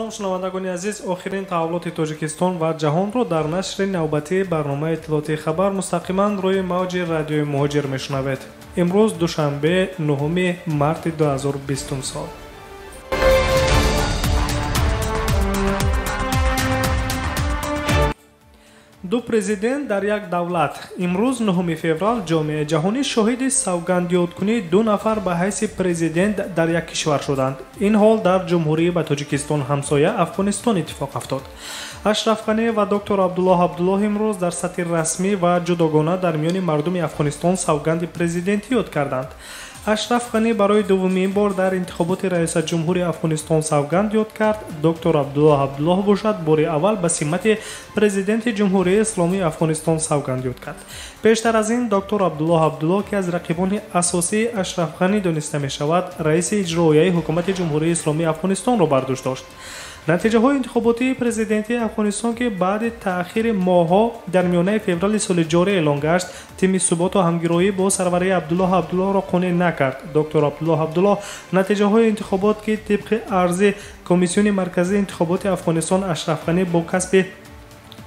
Салом, шунавандагони азиз. Охирин таҳаввулоти Тоҷикистон ва ҷаҳонро дар нашри навбатии барномаи иттилоотии хабар мустақиман рӯи мавҷи радиои Муҳоҷир мешунавед. Имрӯз душанбе, 9 марти 2020 сол. Ду президент дар як давлат. Имрӯз 9 феврал ҷомеаи ҷаҳонӣ шоҳиди савгандёдкунии ду нафар ба ҳайси президент дар як кишвар шуданд. Ин ҳол дар ҷумҳурии ба Тоҷикистон ҳамсоя Афғонистон иттифоқ афтод. Ашраф Ғанӣ ва доктор Абдуллоҳ Абдуллоҳ имрӯз дар сатҳи расмӣ ва ҷудогона дар миёни мардуми Афғонистон савганди президентӣ ёд карданд. Ашраф Ғанӣ барои дуввумин бор дар интихоботи раёсатҷумҳури Афғонистон савганд ёд кард. Доктор Абдуллоҳ Абдуллоҳ бошад, бори аввал ба симати президенти Ҷумҳурии Исломии Афғонистон савганд ёд кард. Пештар аз ин доктор Абдуллоҳ Абдуллоҳ, ки аз рақибони асосии Ашраф Ғанӣ дониста мешавад, раиси иҷроияи ҳукумати Ҷумҳурии Исломии Афғонистонро бар дӯш дошт. Натиҷаҳои интихоботии президентии Афғонистон, ки баъди таъхири моҳҳо дар миёнаи феврали соли ҷорӣ эълон гашт, тими суботу ҳамгироӣ бо сарварии Абдуллоҳ Абдуллоҳро қонеъ накард. Доктор Абдуллоҳ Абдуллоҳ натиҷаҳои интихобот, ки тибқи арзи Комиссиони марказии интихоботи Афғонистон Ашраф Ғанӣ бо касби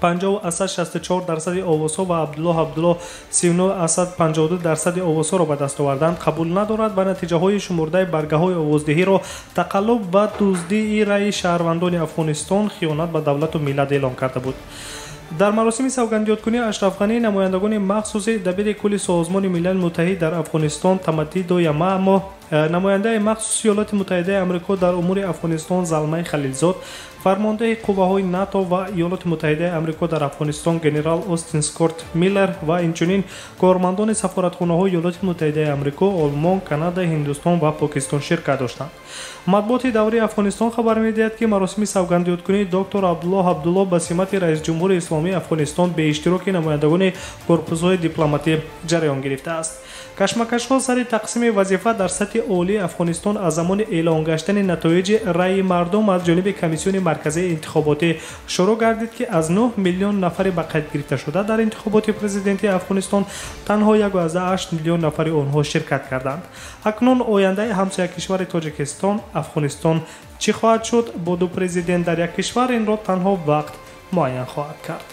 50,64% овозҳо ва Абдуллоҳ Абдуллоҳ 39,52% овозҳоро ба даст оварданд, қабул надорад ва натиҷаҳои шумурдаи баргаҳои овоздиҳиро тақаллуб ва дуздии раъи шаҳрвандони Афғонистон, хиёнат ба давлату миллат эълон карда буд. Дар маросими савгандёдкунӣ Ашраф Ғанӣ намояндагони махсуси дабири кулли Созмони Милали Муттаҳид дар Афғонистон Таматидо Ямамо, намояндаи махсуси Иёлоти Муттаҳидаи Амрико дар умури Афғонистон Залмай Халилзод, фармондаи қувваҳои НАТО ва Иёлоти Муттаҳидаи Амрико дар Афғонистон генерал Остин Скотт Миллер ва инчунин кормандони сафоратхонаҳои Иёлоти Муттаҳидаи Амрико, Олмон, Канада, Ҳиндустон ва Покистон ширкат доштанд. Матбуоти даврии Афғонистон хабар медиҳад, ки маросими савгандёдкунии доктор Абдуллоҳ Абдуллоҳ ба симати раисҷумҳури Исломии Афғонистон бе иштироки намояндагони корпусҳои дипломатӣ ҷараён гирифтааст. Кашмакашҳо сари тақсими вазифа дар сатҳи олии Афғонистон аз замони эълон гаштани натоиҷи раъи мардум аз ҷониби Комиссиони марказии интихоботӣ шурӯъ гардид, ки аз 9 миллион нафари ба қайд гирифташуда дар интихоботи президентии Афғонистон танҳо 1,8 миллион нафари онҳо ширкат карданд. Акнун ояндаи ҳамсоя кишвари Тоҷикистон Афғонистон чӣ хоҳад шуд бо ду президент дар як кишвар, инро танҳо вақт муайян хоҳад кард.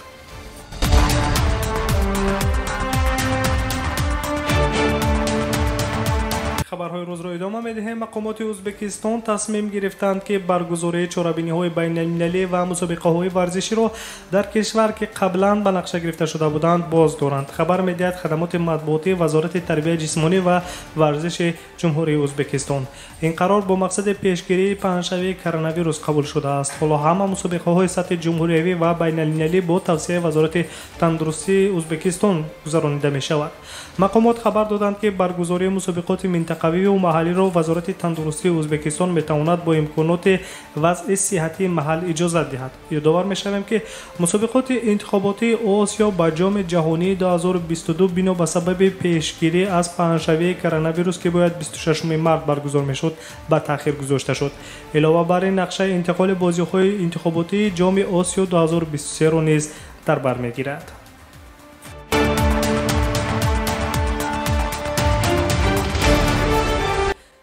Хабарҳои рӯзро идома медиҳем. Мақомоти Ӯзбекистон тасмим гирифтанд, ки баргузории чорабиниҳои байналмилалӣ ва мусобиқаҳои варзиширо дар кишвар, ки қаблан ба нақша гирифта шуда буданд, боз доранд. Хабар медиҳад хадамоти матбуотии Вазорати тарбияи ҷисмонӣ ва варзиши Ҷумҳурии Ӯзбекистон. Ин қарор бо мақсади пешгирии паҳншавии коронавирус қабул шудааст. Ҳоло ҳама мусобиқаҳои сатҳи ҷумҳуриявӣ ва байналмилалӣ бо тавсияи Вазорати тандурустии Ӯзбекистон гузаронида мешавад. Мақомот хабар доданд, ки баргузории мусобиқоти минтақавию маҳаллиро Вазорати тандурустии Ӯзбекистон метавонад бо имконоти вазъи сиҳатии маҳал иҷозат диҳад. Ёдовар мешавем, ки мусобиқоти интихоботии Осиё ба Ҷоми ҷаҳонии 2022 бино ба сабаби пешгирӣ аз паҳншавии коронавирус, ки бояд 26 март баргузор мешуд, ба таъхир гузошта шуд. Илова бар ин, нақшаи интиқоли бозиҳои интихоботии Ҷоми Осиё 2023-ро низ дар бар мегирад.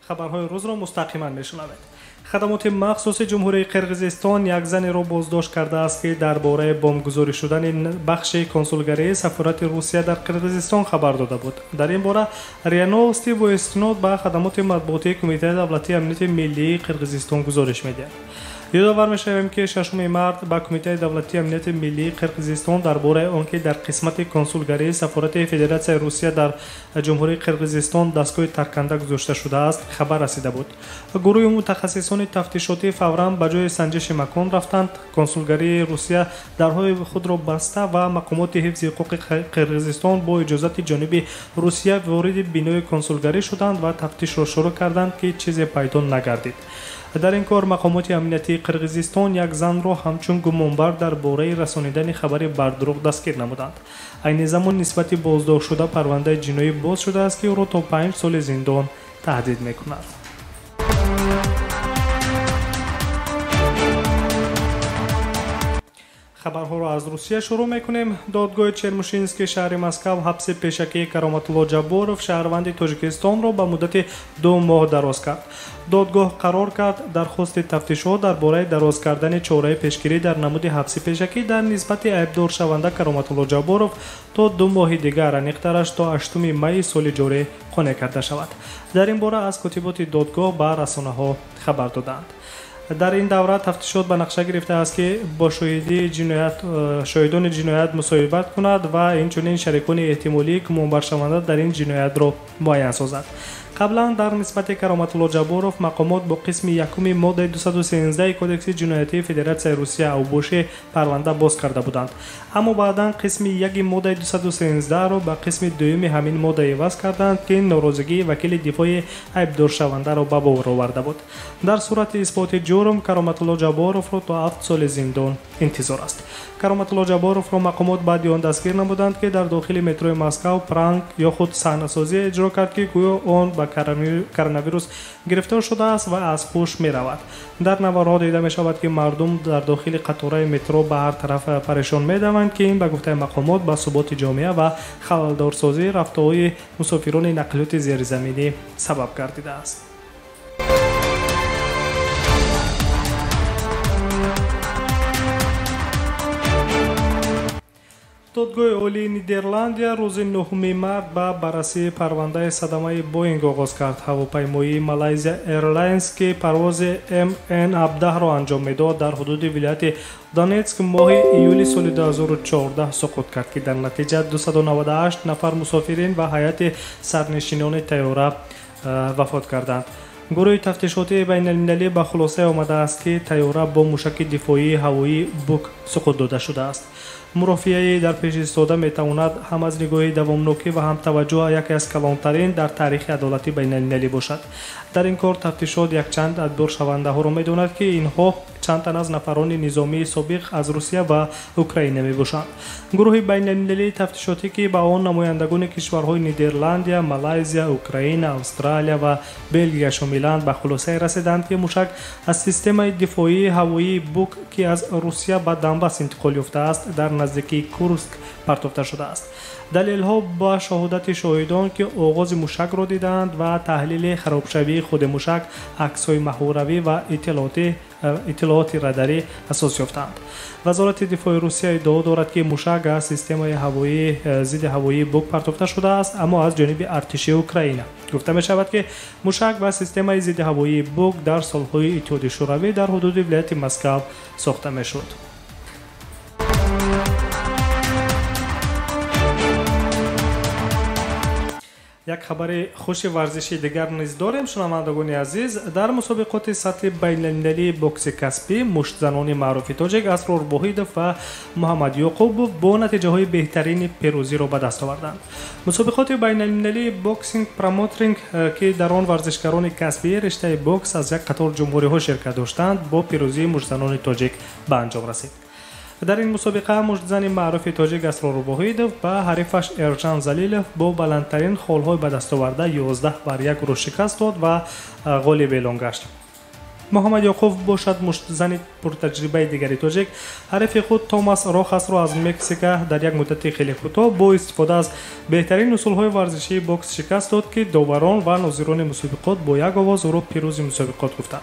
Хабарҳои рӯзро мустақиман мешунавед. Хадамоти махсуси Ҷумҳурии Қирғизистон як занеро боздошт кардааст, ки дар бораи бомбгузорӣ шудани бахши консулгарии сафорати Русия дар Қирғизистон хабар дода буд. Дар ин бора РИА Новости бо истинод ба хадамоти матбуотии Кумитаи давлатии амнияти миллии Қирғизистон гузориш медиҳад. Ёдовар мешавем, ки 6 март ба Кумитаи давлатии амнияти миллии Қирғизистон дар бораи он ки дар қисмати консулгарии сафорати Федератсияи Русия дар Ҷумҳурии Қирғизистон дастгоҳи тарканда гузошта шудааст, хабар расида буд. Гурӯҳи мутахассисони тафтишотӣ фавран ба ҷои санҷиши макон рафтанд. Консулгарии Русия дарҳои худро баста ва мақомоти ҳифзи ҳуқуқи Қирғизистон бо иҷозати ҷониби Русия вориди бинои консулгарӣ шуданд ва тафтишро шурӯъ карданд, ки чизе пайдо нагардид. Дар ин кор мақомоти амниятии Қирғизистон як занро ҳамчун гумонбар дар бораи расонидани хабари бардурӯғ дастгир намуданд. Айни замон нисбати боздоштшуда парвандаи ҷиноӣ боз шудааст, ки ӯро то 5 соли зиндон таҳдид мекунад. Хабарҳоро аз Русия шурӯъ мекунем. Додгоҳи Чермушинский шаҳри Москав ҳабси пешакии Кароматулло Ҷабборов, шаҳрванди Тоҷикистонро ба муддати 2 моҳ дароз кард. Додгоҳ қарор кард дархости тафтишот дар бораи дароз кардани чораи пешгирӣ дар намуди ҳабси пешакӣ дар нисбати айбдоршаванда Кароматулло Ҷабборов то 2 моҳи дигар, аниқтараш то 8 майи соли ҷорӣ қонеъ карда шавад. Дар ин бора аз котиботи додгоҳ ба расонаҳо хабар доданд. Дар ин давра тафтишот ба нақша гирифтааст, ки бо шоҳидони ҷиноят мусоҳибат кунад ва инчунин шарикони эҳтимолии гумонбаршаванда дар ин ҷиноятро муайян созад. Қаблан дар нисбати Кароматулло Ҷабборов мақомот бо қисми якуми моддаи 213 Кодекси ҷиноятии Федератсияи Русия авбошӣ парванда боз карда буданд. Аммо баъдан қисми яки моддаи 213-ро ба қисми дуюми ҳамин модда иваз карданд, ки норозигии вакили дифои айбдоршавандаро ба бовар оварда буд. Дар сурати исботи ҷурм Кароматулло Ҷабборовро то 7 соли зиндон интизор аст. Кароматулло Ҷабборовро мақомот баъди он дастгир намуданд, ки дар дохили метрои Москав пранк ё худ саҳнасозӣ иҷро кард, ки гӯё он ба коронавирус гирифтор шудааст ва аз ҳуш меравад. Дар наворҳо дида мешавад, ки мардум дар дохили қатораи метро ба ҳар тараф парешон медаванд, ки ин ба гуфтаи мақомот ба суботи ҷомеа ва халалдорсозии рафтуҳои мусофирони нақлиёти зеризаминӣ сабаб гардидааст. Додгоҳи Олии Нидерландия рӯзи 9 март ба баррасии парвандаи садамаи Боинг оғоз кард. Ҳавопаймоии Малайзия Airlines, ки парвози МН-17-ро анҷом медод, дар ҳудуди вилояти Донетск моҳи июли соли 2014 суқут кард, ки дар натиҷа 298 нафар мусофирин ва ҳайати сарнишинони тайёра вафот карданд. Гурӯҳи тафтишотии байналмилалӣ ба хулосае омадааст, ки тайёра бо мушаки дифоии ҳавоии Бук суқут дода шудааст. Мурофиаи дар пеш истода метавонад ҳам аз нигоҳи давомнокӣ ва ҳам таваҷҷӯҳ яке аз калонтарин дар таърихи адолати байналмилалӣ бошад. Дар ин кор тафтишот якчанд адборшавандаҳоро медонад, ки инҳо чанд тан аз нафарони низомии собиқ аз Русия ва Украина мебошанд. Гурӯҳи байналмилалии тафтишотӣ, ки ба он намояндагони кишварҳои Нидерландия, Малайзия, Украина, Австралия ва Белгия шомиланд, ба хулосае расиданд, ки мушак аз системаи дифоии ҳавоии Бук, ки аз Русия ба Донбасс интиқол ёфтааст, дар наздикии Курск партофта шудааст. Далелҳо ба шоҳодати шоҳидон, ки оғози мушакро дидаанд, ва таҳлили харобшавии худи мушак, аксҳои маҳуравӣ ва иттилооти радарӣ асос ёфтаанд. Вазорати дифои Русия иддао дорад, ки мушак аз системаи зидди ҳавоии Бук партофта шудааст, аммо аз ҷониби артиши Украина. Гуфта мешавад, ки мушак ва системаи зидди ҳавоии Бук дар солҳои Иттиҳоди Шӯравӣ дар ҳудуди вилояти Москав сохта мешуд. Як хабари хуши варзиши дигар низ дорем, шунавандагони азиз. Дар мусобиқоти сатҳи байналмилалии бокси касбӣ муштзанони маъруфи тоҷик Асрор Воҳидов ва Муҳаммад Ёқубов бо натиҷаҳои беҳтарини пирӯзиро ба даст оварданд. Мусобиқоти байналмилалии боксинг промотринг, ки дар он варзишгарони касбии риштаи бокс аз як қатор ҷумҳуриҳо ширкат доштанд, бо пирӯзии муштзанони тоҷик ба анҷом расид. Дар ин мусобиқа муштзани маъруфи тоҷик Асрор Воҳидов ба ҳарифаш Эрҷан Залилов бо баландтарин холҳои ба даст оварда 11-1 ӯро шикаст дод ва ғолиб эълон гашт. Муҳаммад Ёқубов бошад, муштзани пуртаҷрибаи дигари тоҷик, ҳарифи худ Томас Рохасро аз Мексика дар як муддати хеле кӯтоҳ бо истифода аз беҳтарин усулҳои варзишии бокс шикаст дод, ки доварон ва нозирони мусобиқот бо як овоз ӯро пирӯзи мусобиқот гуфтанд.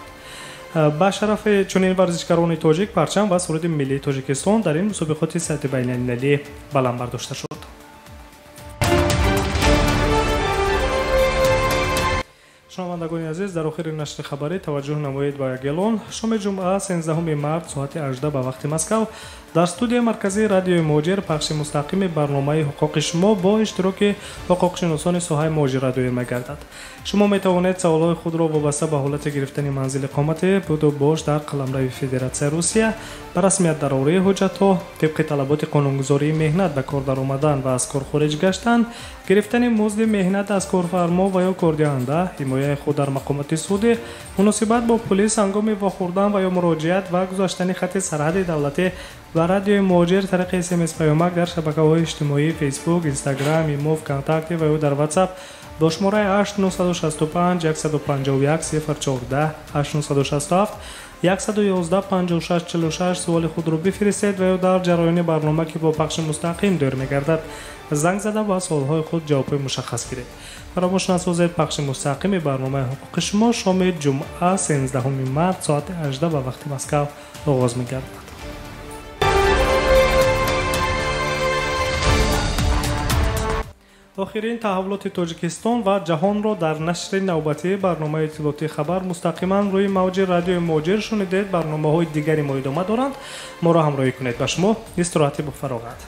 Ба шарафи чунин варзишгарони тоҷик парчам ва суруди миллии Тоҷикистон дар ин мусобиқоти сатҳи байналмилалӣ баланд бардошта шуд. Шунавандагони азиз, дар охири нашри хабарӣ таваҷҷӯҳ намоед ба як эълон. Шоми ҷумъа 13 март соати 18 ба вақти Москав дар студияи марказии радиои Муҳоҷир пахши мустақими барномаи ҳуқуқи шумо бо иштироки ҳуқуқшиносони соҳаи муҳоҷират доир мегардад. Шумо метавонед саволҳои худро вобаста ба ҳолати гирифтани манзили иқоматӣ, буду бош дар қаламрави Федератсияи Русия, ба расмият дароварии ҳуҷҷатҳо, тибқи талаботи қонунгузории меҳнат ба кор даромадан ва аз кор хориҷ гаштан, гирифтани музди меҳнат аз корфармо ва ё кордиҳанда, ҳимояи худ дар мақомоти судӣ, муносибат бо полис ҳангоми вохӯрдан ва ё муроҷиат ва гузаштани хати сарҳади давлатӣ ба радиои Муҳоҷир тариқи смс паёмак дар шабакаҳои иҷтимоӣ Фейсбук, Инстаграм, Имо, ВКонтакте ва ё дар Ватсап бо шумораи 8965 151 014 8967 111 56 46 суоли худро бифиристед ва ё дар ҷараёни барнома, ки бо пахши мустақим доир мегардад, занг зада ба суолҳои худ ҷавобҳои мушаххас гиред. Фаромӯш насозед, пахши мустақими барномаи ҳуқуқи шумо шоми ҷумъа 13 март соати 18 ба вақти Москав оғоз мегардад. Охирин таҳаввулоти Тоҷикистон ва ҷаҳонро дар нашри навбатии барномаи иттилоотии хабар мустақиман рӯи мавҷи радиои Муҳоҷир шунидед. Барномаҳои дигари мо идома доранд. Моро ҳамроҳӣ кунед. Ба шумо истироҳати бофароғат.